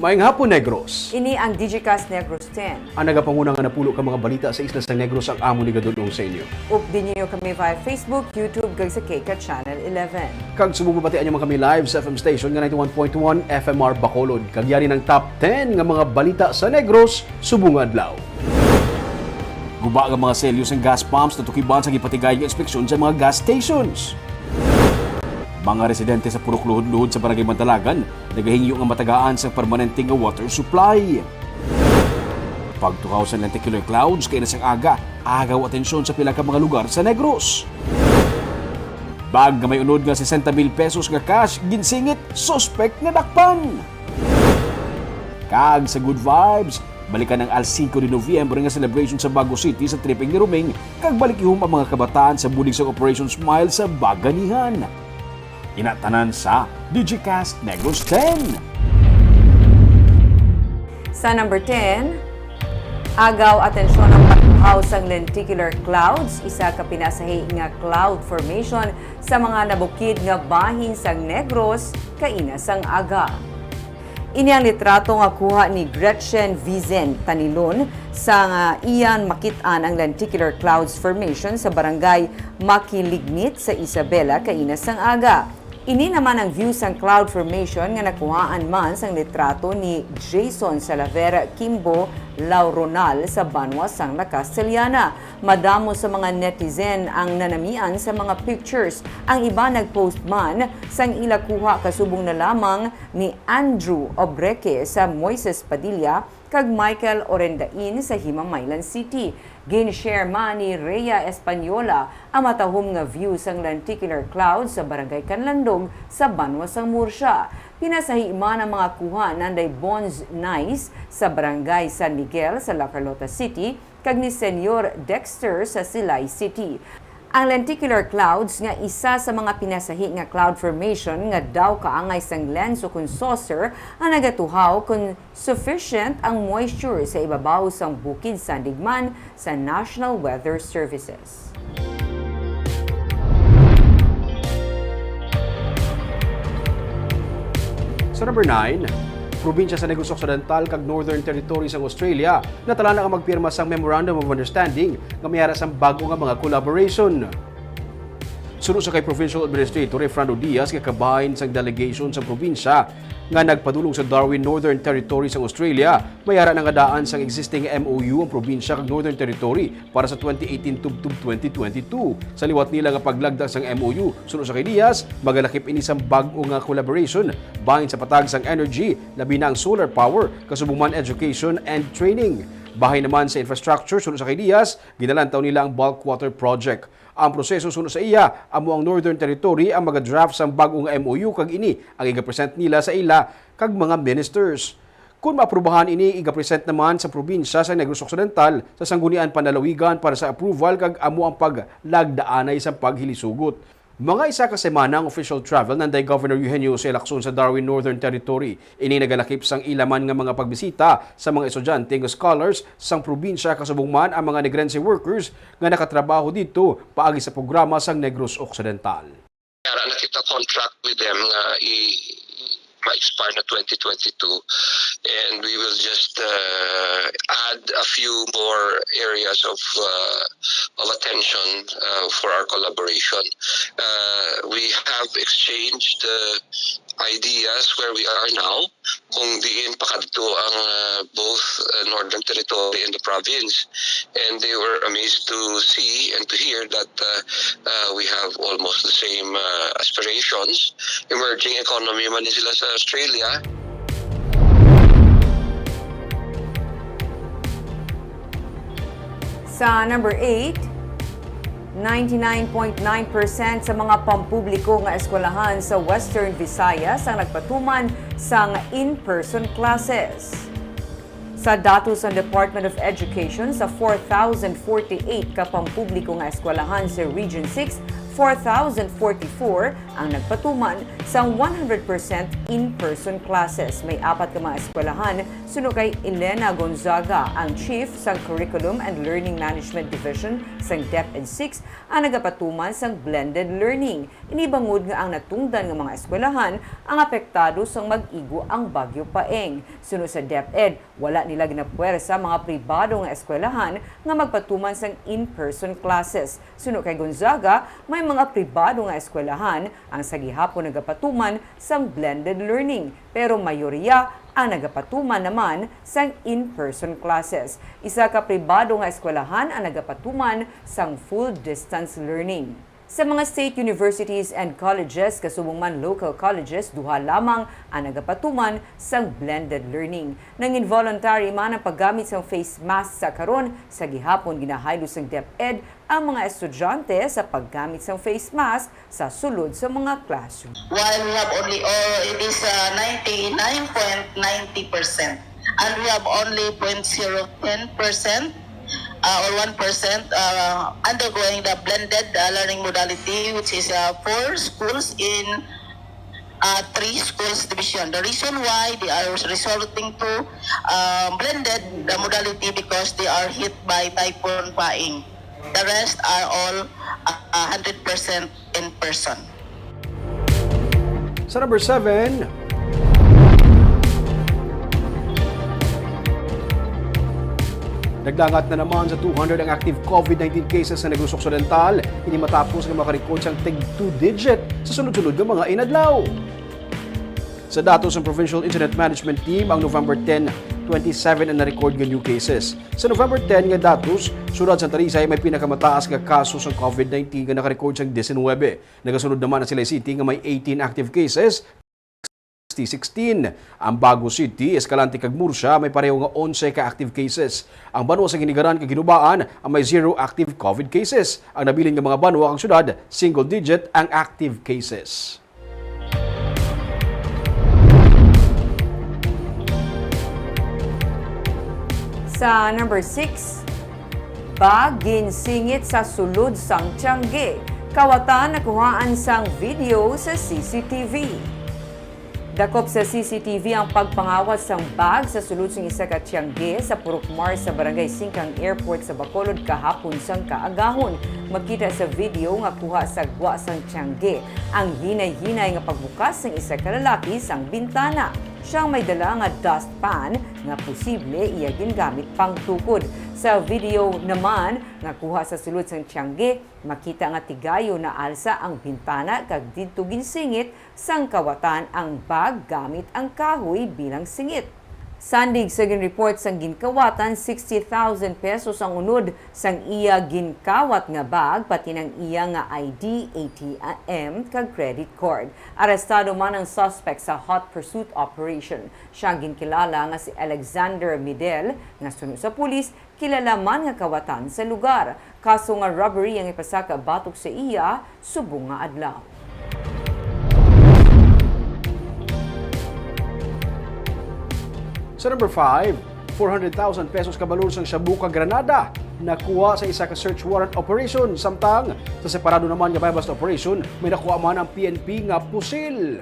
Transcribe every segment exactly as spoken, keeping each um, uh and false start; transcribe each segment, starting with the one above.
Maayong hapon, Negros. Ini ang Digicast Negros ten. Ang nagapanguna nga napulo ka mga balita sa isla sa Negros ang amo ni gadulong sa inyo. Updi ninyo kami via Facebook, YouTube, kag sa K K Channel eleven. Kag subong mabatian nyo man kami live sa F M station nga ninety-one point one F M R Bacolod. Kag yari ang top ten nga mga balita sa Negros subong nga adlaw. Guba nga mga selyo sang gas pumps natukiban sa gipatigay nga inspeksyon sa mga gas stations. Mga residente sa Purok Luhod-Luhod sa Barangay Mantalagan nagahingyo nga matagaan sang permanente nga water supply. Pagtuhaw sa lenticular clouds kaina sang aga, agaw atensyon sa pila ka mga lugar sa Negros. Bag nga may unod nga sesenta mil pesos nga cash ginsingit, suspek nga dakpan. Kag sa Good Vibes, balikan ang Al Cinco de Noviembre nga celebration sa Bago City sa triping ni Roming, kag balikihom ang mga kabataan sa bulig sang Operation Smile sa Baganihan. Ina tanan sa Digicast Negros ten. Sa number ten, agaw atensyon ang pagtuhaw sang lenticular clouds, isa ka pinasahi nga cloud formation sa mga nabukid nga bahin sang Negros kaina sang aga. Ini ang litrato nga kuha ni Gretchen Vizen Tanilon sa nga iyan makit-an ang lenticular clouds formation sa barangay Makilignit sa Isabela kaina sang aga. Ini naman ang view sang cloud formation nga nakuhaan man sang litrato ni Jason Salaver Kimbo Lauronal sa banwa sang La Castellana. Madamo sa mga netizen ang nanamian sa mga pictures. Ang iba nag-post man sang ila kuha kasubong na lamang ni Andrew Obreque sa Moises Padilla kag Michael Orendain sa Himamaylan City. Gin-share man ni Rhea Española ang matahom nga view sang lenticular clouds sa Barangay Canlandog sa banwa sang Murcia. Pinasahi man ang mga kuha ni Nanday Bons Nice sa Barangay San Miguel sa La Carlota City kag ni Senyor Dexter sa Silay City. Ang lenticular clouds nga isa sa mga pinasahi nga cloud formation nga daw kaangay sang lens ukon saucer ang nagatuhaw kon sufficient ang moisture sa ibabaw sang bukid sandig man sa National Weather Services. Sa number nine, probinsya sa Negros Occidental kag Northern Territory sang Australia natalana nga magpirma sang Memorandum of Understanding nga may ara sang bag-o nga mga collaboration. Suno sa kay Provincial Administrator Efrando Diaz nga kabahin sang delegation sang probinsya nga nagpadulong sa Darwin, Northern Territory sang Australia, may ara na nga daan sang existing M O U ang probinsya kag Northern Territory para sa twenty eighteen tubtob twenty twenty-two. Sa liwat nila nga paglagda sang M O U, suno sa kay Diaz, magalakip ini sang bag-o nga collaboration bahin sa patag sang energy, labi na ang solar power, kasubong man education and training. Bahin naman sa infrastructure, suno sa kay Diaz, ginalantaw nila ang bulk water project. Ang proseso suno sa iya, amo ang Northern Territory ang magadraft sang bag-o nga M O U kag ini ang igapresent nila sa ila kag mga ministers. Kon maaprubahan ini, igapresent naman sa probinsya sa Negros Occidental sa Sangguniang Panlalawigan para sa approval kag amo ang paglagdaanay sang paghilisugot. Mga isa ka semana ang official travel ni Governor Eugenio Jose Lacson sa Darwin, Northern Territory. Ini nagalakip sang ila man nga mga pagbisita sa mga estudyante nga scholars sang probinsya, kasubong man ang mga Negrense workers nga nakatrabaho didto paagi sa programa sang Negros Occidental. Ara na kita contract with them nga i ma-expire na twenty twenty-two, and we will just uh, add a few more areas of uh, of attention uh, for our collaboration. Uh, we have exchanged uh, ideas where we are now, kung diin pakadto ang uh, both uh, Northern Territory and the province. And they were amazed to see and to hear that uh, uh, we have almost the same uh, aspirations. Emerging economy man ni sila sa Australia. Sa number eight, ninety-nine point nine percent sa mga pampubliko nga eskwelahan sa Western Visayas ang nagpatuman sang in-person classes. Sa datos sang Department of Education, sa four thousand forty-eight ka pampubliko nga eskwelahan sa Region six, four thousand forty-four ang nagpatuman sang one hundred percent in-person classes. May apat ka mga eskwelahan, suno kay Elena Gonzaga, ang chief sang Curriculum and Learning Management Division sang DepEd six, ang nagapatuman sang blended learning. Ini bangod nga ang natungdan nga mga eskwelahan ang apektado sang mag-igo ang Bagyo Paeng. Suno sa DepEd, wala nila ginapuwersa mga pribado nga eskwelahan nga magpatuman sang in-person classes. Suno kay Gonzaga, may mga pribado nga eskwelahan ang sa gihapon nagapatuman sang blended learning, pero mayoriya ang nagapatuman naman sang in-person classes. Isa ka pribado nga eskwelahan ang nagapatuman sang full distance learning. Sa mga state universities and colleges, kasubong man local colleges, duha lamang ang nagapatuman sang blended learning. Nangin voluntary man ang paggamit sang face mask sa karon. Sa gihapon, ginahaylo sang DepEd ang mga estudyante sa paggamit sang face mask sa sulod sa mga classroom. While we have only, oh, it is, uh, ninety-nine point ninety percent. And we have only point zero ten percent, uh, or one percent, uh, undergoing the blended, uh, learning modality, which is, uh, four schools in, uh, three schools division. The reason why they are resorting to, uh, blended, the modality, because they are hit by Typhoon Paeng. The rest are all, uh, hundred percent in person. Sa number seven, naglangat na naman sa two hundred ang active COVID nineteen cases sa Negros Occidental. Ini matapos nga makarecord sang tig two-digit sa sunod-sunod nga mga inadlaw. Sa datos sang Provincial Incident Management Team, ang November ten, twenty-seven ang na-record nga new cases. Sa November ten nga datos, sulod sa Talisay may pinakamataas nga kaso sang COVID nineteen nga naka-record sang diecinuebe. Nagasunod naman ang Silay City nga may eighteen active cases, sixteen. Ang Bago City, Escalante kag Murcia may pareho nga onse ka active cases. Ang banwa sa Ginigaran kag Ginubaan ang may zero active COVID cases. Ang nabilin nga mga banwa kag syudad, single digit ang active cases. Sa number six, bag ginsingit sa sulod sang tiyangge. Kawatan nakuhaan sang video sa C C T V. Dakop sa C C T V ang pagpangawat sang bag sa sulod sang isa ka tiyangge sa Purok Mars sa Barangay Singkang Airport sa Bacolod kahapon sang kaagahon. Makita sa video nga kuha sa gwa sang tiyangge ang hinay-hinay nga pagbukas sang isa ka lalaki sang bintana. Siyang may dala nga dustpan nga posible iya gingamit pangtukod. Sa video naman nga kuha sa sulod sang tiyangge, makita nga tigayon naalsa ang bintana kag didto ginsingit sang kawatan ang bag gamit ang kahoy bilang singit. Sandig sa ginreport sang ginkawatan, sixty thousand pesos ang unod sang iya ginkawat nga bag, pati nang iya nga I D, A T M, kag credit card. Arestado man ang suspect sa hot pursuit operation. Siya ang ginkilala nga si Alexander Midel, nga suno sa pulis, kilala man nga kawatan sa lugar. Kaso nga robbery ang ipasaka batok sa iya subong nga adlaw. Sa number five, four hundred thousand pesos kabalor sang shabu kag granada nakuha sa isa ka search warrant operation. Samtang sa separado naman nga buy-bust operation, may nakuha man ang P N P nga pusil.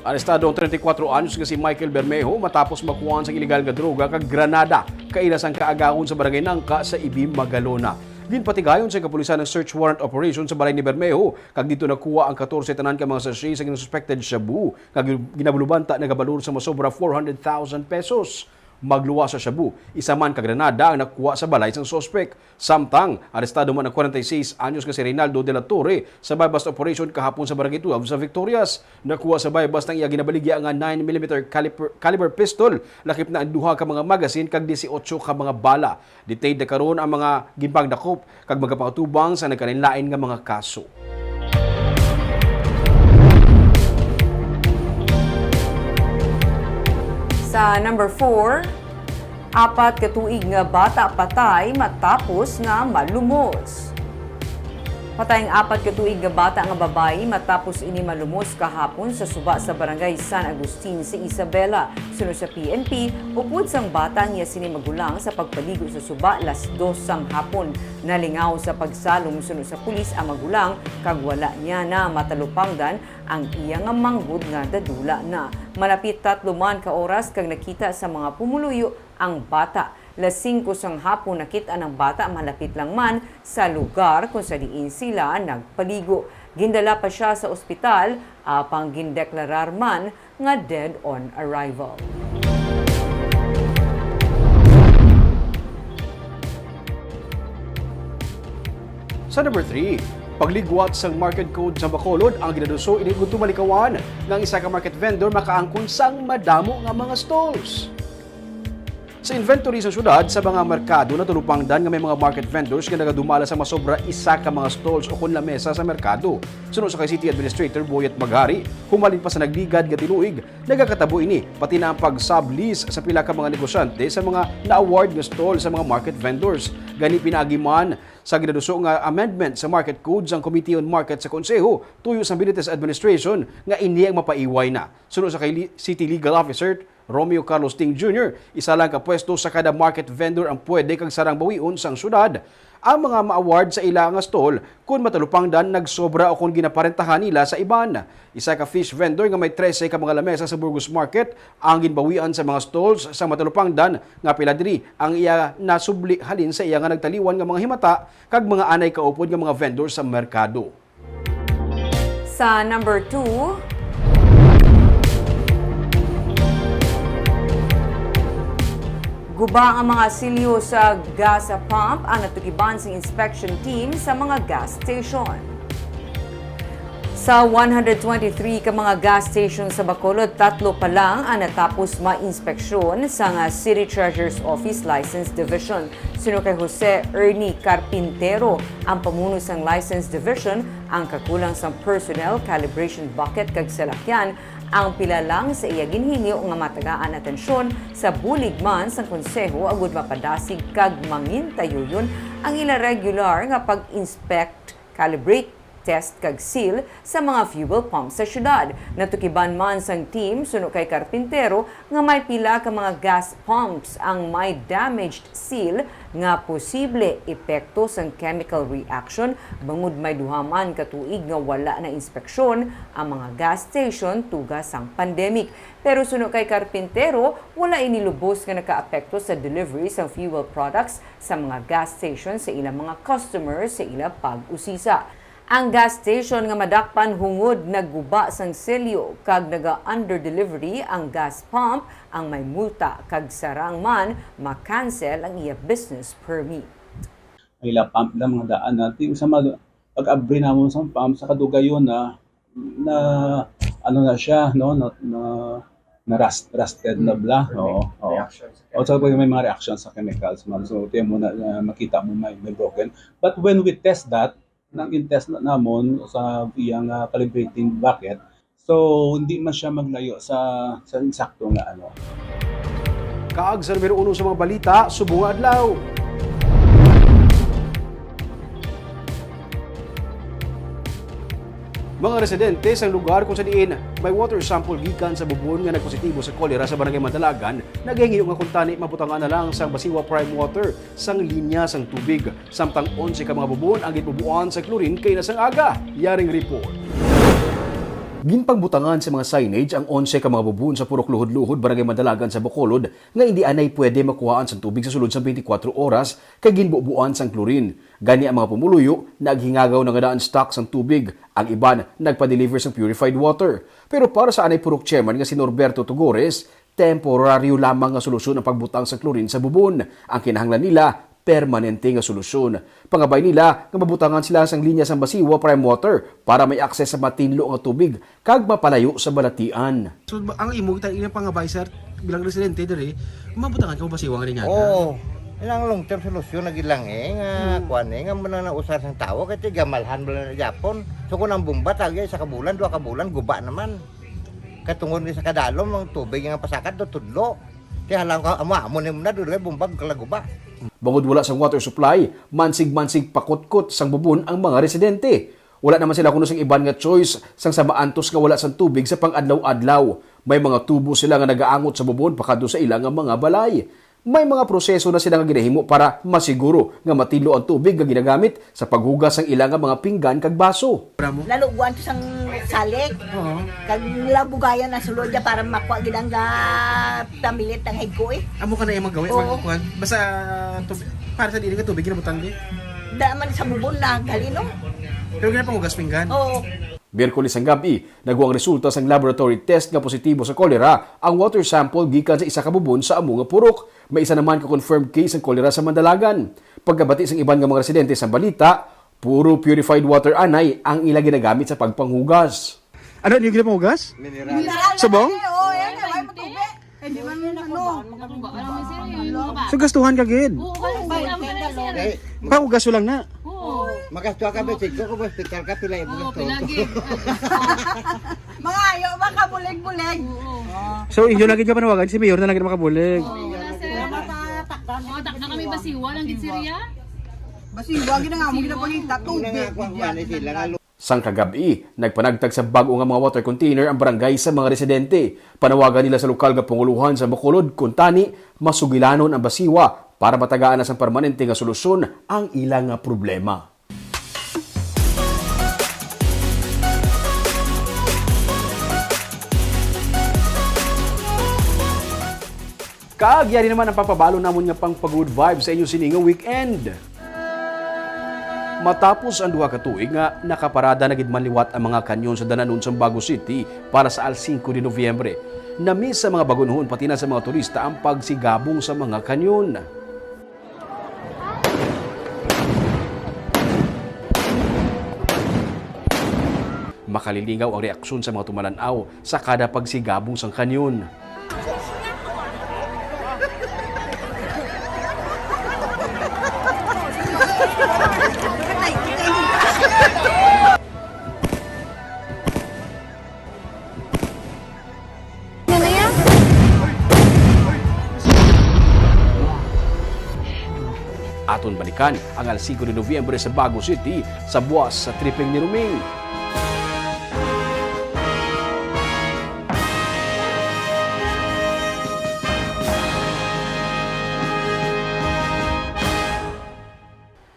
Arestado ang treinta y cuatro anyos nga si Michael Bermejo matapos makuhaan sang ilegal nga droga kag granada kaila sang kaagahon sa Barangay Nangka sa Ibi, Magalona. Ginpatigayon sa kapulisan ang search warrant operation sa balay ni Bermejo, kag didto nakuha ang katorse tanan ka mga sachet sa gin-suspected shabu nga gin-, ginabalubanta nagabalor sa masobra four hundred thousand pesos. Magluwas sa shabu, isa man ka granada ang nakuha sa balay sang suspek. Samtang, arestado man ang kwarenta y seis anyos nga si Reynaldo de la Torre sa buy-bust operation kahapon sa Barangay twelve sa Victorias. Nakuha sa buy-bust ang iya ginabaligya nga nine millimeter caliber, caliber pistol, lakip na ang duha ka mga magazine kag dieciocho ka mga bala. Detained na karon ang mga ginpangdakop kag magapangatubang sa nagkalainlain nga mga kaso. Sa number four, apat ka tuig nga bata patay matapos nga malumos. Patay ang apat ka tuig nga bata nga babayi matapos ini malumos kahapon sa suba sa Barangay San Agustin sa Isabela. Suno sa P N P, upod sang bata ang iya sini magulang sa pagpaligo sa suba las dos sang hapon. Nalingaw sa pagsalom suno sa pulis ang magulang kag wala niya na matalupangdan ang iya nga manggod nga dadula na. Malapit tatlo man ka oras kag nakita sa mga pumuluyo ang bata. Las singko sang hapon nakit-an ang bata malapit lang man sa lugar kung sa diin sila nagpaligo. Gindala pa siya sa ospital, apang gindeklarar man nga dead on arrival. Sa number three, pagligwat sang market code sa Bacolod ang ginaduso ini gudto malikawan nga ang isa ka market vendor makaangkon sang madamo nga mga stalls. Sa inventory sa syudad, sa mga merkado, natalupangdan nga may mga market vendors nga nagadumala sa masobra isa ka mga stalls o kon lamesa sa merkado. Suno sa kay City Administrator Boyet Maghari, humalin pa sa nagligad nga tiluig, nagakatabo ini, pati na ang pag-sublease sa pila ka mga negosyante sa mga na-award nga stall sa mga market vendors. Gani, pinaagi man sa ginaduso nga amendment sa market code sang Committee on Market sa Konseho, tuyo sa Benitez Administration, nga ini ang mapaiway na. Suno sa kay Li-, City Legal Officer Romeo Carlos Ting Junior, isa lang ka pwesto sa kada market vendor ang pwede kag sarang bawion sang syudad. Ang mga ma-award sa ila nga stall, kon matalupangdan, nagsobra o kon ginaparentahan nila sa iban. Isa ka fish vendor nga may trese ka mga lamesa sa Burgos Market ang ginbawian sa mga stalls sa matalupangdan, nga pila diri ang iya nasubli halin sa iya nga nagtaliwan nga mga himata kag mga anay kaupod nga mga vendor sa merkado. Sa number two, guba ang mga silyo sa gas pump ang natukiban sang inspection team sa mga gas station. Sa one hundred twenty-three ka mga gas station sa Bacolod, tatlo pa lang ang natapos ma-inspeksyon sang City Treasurer's Office License Division. Suno kay Jose Ernie Carpintero, ang pamuno sang License Division, ang kakulang sang personnel, calibration bucket, kag salakyan ang pila lang sa iya ginhingyo nga matagaan atensyon sa bulig man sang konseho agud mapadasig kag mangintayuyon ang ila regular nga pag-inspect, calibrate, test kag seal sa mga fuel pump sa syudad. Natukiban man sang team suno kay Carpintero nga may pila ka mga gas pumps ang may damaged seal nga posible epekto sang chemical reaction, bangod may duha man ka tuig nga wala na inspeksyon ang mga gas station tuga sang pandemic. Pero suno kay Carpintero, wala ini lubos nga nakaapekto sa delivery sang fuel products sa mga gas station sa ilang mga customers sa ila pag-usisa. Ang gas station nga madakpan hungod nagguba sang selyo kag naga-under delivery ang gas pump ang may multa kag sarang man ma-cancel ang iya business permit. Ang ila pump lang mga daan natin. Sa mal-, pag-abri namon sa pump, sa kadugayon na, na, ano na siya, no? Na, na, na rust, rusted na bla. Oo, oo. Reaction sa O, so, chemical. May mga reaction sa chemicals, man. So, tiyan mo na, na makita mo may, may broken. But when we test that, nang in-test na namon sa iyang, ah, calibrating bucket, so, hindi man siya maglayo sa, sa insakto nga ano. Kag sa numero uno sa mga balita, subong nga adlaw. Mga residente sa lugar kung sa diin may water sample gikan sa bubon nga nagpositibo sa cholera sa Barangay Mandalagan, nagahingyo nga kuntani mabutangan na lang sang Basiwa Prime Water sang linya sang tubig, samtang onse ka mga bubon ang ginbubuan sa chlorine kaina sang aga. Yaring report. Ginpangbutangan sa mga signage ang onse ka mga bubon sa Purok Luhod-Luhod, Barangay Mandalagan sa Bacolod, nga indi anay pwede makuhaan sang tubig sa sulod sang twenty-four oras kay ginbubuan sang chlorine. Gani ang mga pumuluyo naghingagaw na nga daan stock sang tubig, ang iban nagpa-deliver sang purified water. Pero para sa anay purok chairman nga si Norberto Tugores, temporaryo lamang nga solusyon ang pagbutang sa chlorine sa bubon. Ang kinahanglan nila, permanente nga solusyon. Pangabay nila nga mabutangan sila sang linya sang Basiwa Prime Water para may access sa matinlo nga tubig kag mapalayo sa balatian. So, ba-, ang imo, kita, ina pangabay, sir, bilang residente diri, mabutangan ka mo Basiwa nga linya? Oo. Ilang long term solusyon na gid lang eh, nga Hmm. kuwan eh, nga muna na usar sang tawo, kay tigamalhan mo lang na gyapon. So, kung ang bomba, tawag sa kabulan, dua ka bulan, guba naman. Katungod ni sa kadalom, ang tubig nga pasakat do tudlo. Kaya lang ka, amo, amo ni muna, dulay, bomba, kalaguba. Bangod wala sang water supply, mansig-mansig pakutkot sang bubon ang mga residente. Wala naman sila kuno sang iban nga choice sang sama antos nga wala sang tubig sa pang-adlaw-adlaw. May mga tubo sila nga nagaangot sa bubon pakadto sa ila nga mga balay. May mga proseso na sila nga ginahimo para masiguro nga matidlo ang tubig nga ginagamit sa paghugas sang ila nga mga pinggan kag baso. Lalo guwan to sang salik. Oo. Kag labugayan ang sulod niya para makuha gid ang ga-, tamilit ang higko eh. Amo ka na yung magawi, Oo. Magkuhan. Basta tub-, para sa dili nga tubig, ginabutang di. Da man sa bubon na, gali, no? Pero ginapangugas pinggan. Oo. Miyerkules sang gab-i, nakuha ang resulta sang laboratory test nga positibo sa cholera ang water sample gikan sa isa ka bubon sa amo nga purok. May isa naman ka confirmed case sang cholera sa Mandalagan. Pagkabati sang iban nga mga residente sa balita, puro purified water anay ang ila ginagamit sa pagpanghugas. Ano, ano yung ginapangugas? Mineral. Subong? Oo, yan, yan, may tubig. Eh, di man, ano? So, gastuhan ka gid? Oo, kaya ang sila, sila. Eh, Pahugas lang na. Oo. Magasto ka, Betsy. Kung hospital ka, pila yung Oo, gasto? Pila gid. Mga ayo, makabulig-bulig. Oo. So, inyo lagi ka panawagan, si Mayor na lagi makabulig. Oo, wala, sir. Wala matatakdan. Oo, takda kami basiwa lang gid, sir, ya. Basiwa, gid nga, mo gid ang pangita, Una tubig, nga, kuwan, gid yan. Kuwan, sila nga Sang kagab-i, nagpanagtag sa bag-o nga mga water container ang barangay sa mga residente. Panawagan nila sa lokal nga panguluhan sa Bacolod, kuntani masugilanon ang basiwa para matagaan na sang permanente nga solusyon ang ila nga problema. Kag yari naman ang pagpabalo namon nga pang pa-good vibes sa inyo sini nga weekend. Matapos ang duha ka tuig nga nakaparada na gid man liwat ang mga kanyon sa dananon sa Bago City para sa Al Cinco de Noviembre, na-miss sa mga Bagonhon pati na sa mga turista ang pagsigabong sa mga kanyon. Makalilingaw ang reaksyon sa mga tumalan-aw sa kada pagsigabong sang kanyon. Aton balikan ang Al Cinco de Noviembre sa Bago City sa buwas sa tripping ni Roming.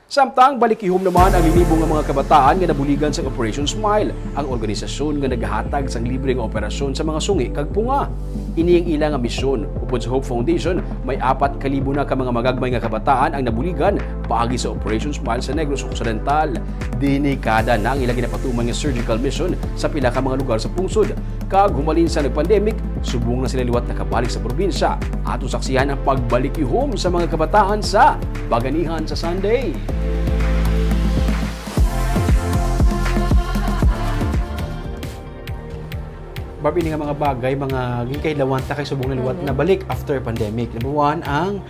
Samtang balikihom naman ang linibo nga mga kabataan nga nabuligan sang Operation Smile, ang organisasyon nga nagahatag sang libre nga operasyon sa mga sungi kag punga. Ini ang ila nga misyon. Upod sa Hope Foundation, may apat ka libo na ka mga magagmay nga kabataan ang nabuligan paagi sa Operation Smile sa Negros Occidental. Denikada na ang ila ginapatuman nga surgical mission sa pila ka mga lugar sa pungsod. Kag humalin sa nag-pandemic, subong na sila liwat nakabalik sa probinsya. Aton saksihan ang pagbalikihom sa mga kabataan sa Baganihan sa Sunday. Barbie, ini nga mga bagay, mga ginkahidlawan ta kay subong na liwat Mhm. nabalik after pandemic. Number one, ang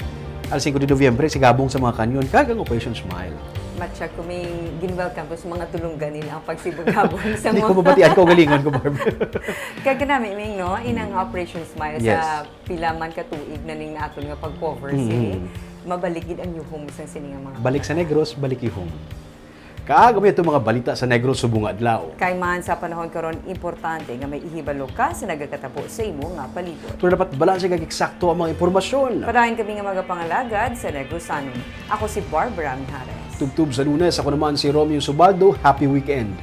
Al Cinco de Noviembre, sigabong sa mga kanyon, kag ang Operation Smile. Matsyag ko may gin-welcome ko sa mga tulungganin ang pagsigabong sa Hindi mga ko mabatian ko, galingon ko, Barb. Kag kanami, Ming, no? Inang Operation Smile Yes. sa pila man ka tuig na ning naton nga pag-cover Mm. sini, mabalik gid ang yuhom sang sini nga mga Balik sa kabataan. Negros, balik yuhom. Kag may itong mga balita sa Negros subong nga adlaw. Kay man sa panahon karon, importante nga may ihibalo ka sa nagakatabo sa imo nga palibot. Pero dapat balanse kag eksakto ang mga impormasyon. Padayon kami nga magapangalagad sa Negrosanon. Ako si Barbara Mijares. Tubtob sa Lunes, ako naman si Romeo Subaldo. Happy weekend.